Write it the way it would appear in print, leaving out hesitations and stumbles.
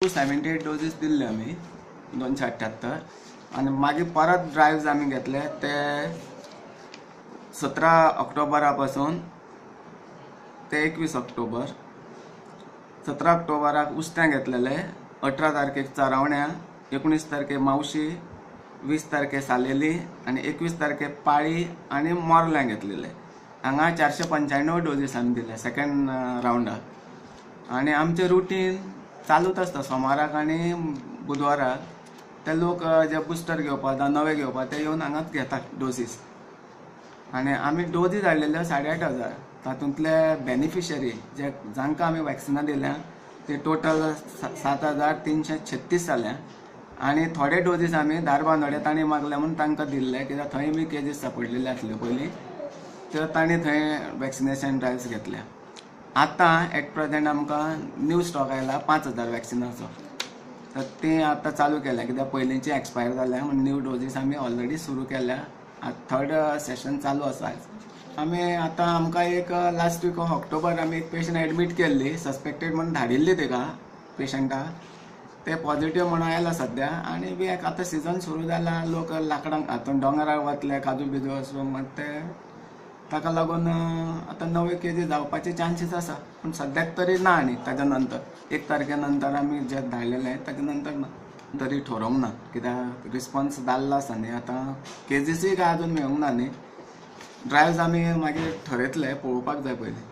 278 डोजीस दिल्ले आमी, 278. आनी मागीर परत ड्रायव्स आमी घेतले ते 17 ऑक्टोबरा पासून ते 21 ऑक्टोबर. 17 ऑक्टोबराक उस्त्यां घेतलेले, 18 तारखेक चरावण्या, 19 तारखेक मावशी, 20 तारखे सालेली आनी 21 तारखेक पाळी आनी मोर्ल्यां घेतलेले. हांगा 495 डोजीस आमी दिले सेकेंड रावंडाक. आनी आमचें रुटीन चालूच आसता सोमाराक आनी बुधवाराक. ते लोक जे बुस्टर घेवपाक जावं नवे घेवपाक ते येवन हांगाच घेतात डोसीस. आनी आमी डोजीस हाडलेल्यो 8,500. तातूंतले बेनिफिशरी जे जांकां आमी वॅक्सिनां दिल्या ते टोटल 7,336 जाल्या. आनी थोडे डोजीस आमी धारबांदोड्या तांणी मागले म्हूण तांकां दिल्ले, कित्याक थंय बी केजीस सापडलेले आसल्यो पयलीं, तर तांणी थंय वॅक्सिनेशन ड्रायव्स घेतल्या. आतां एट प्रेजेंट आमकां न्यू स्टॉक आयला 5,000 वॅक्सिनाचो, तर ती आतां चालू केल्या, कित्याक पयलींची एक्सपायर जाल्या म्हूण न्यू डोजीस आमी ऑलरेडी सुरू केल्या. आतां थर्ड सेशन चालू आसा आयज. आमी आतां आमकां एक लास्ट वीक ऑफ ऑक्टोबर आमी एक पेशंट एडमीट केल्ली, सस्पेक्टेड म्हूण धाडिल्ली तेका पेशंटाक, ते पॉझिटिव्ह म्हणून आयला सद्या. आनी बी आतां सिजन सुरू जाला, लोक लांकडांक आतां दोंगरार वतले काजू बिजू वचूंक, मात ते ताका लागून आतां नवे केजी जावपाचे चान्सीस आसा, पूण सद्याक तरी ना. आनी ताच्या नंतर 1 तारखे नंतर आमी जे धाडलेले ताच्या नंतर ना तरी ठरोवंक ना, कित्याक रिस्पॉन्स जाल्लो आसा न्ही. आतां केजीसूय काय अजून मेळूंक ना न्ही. ड्रायव्स आमी मागीर ठरयतले, पळोवपाक जाय पयलीं.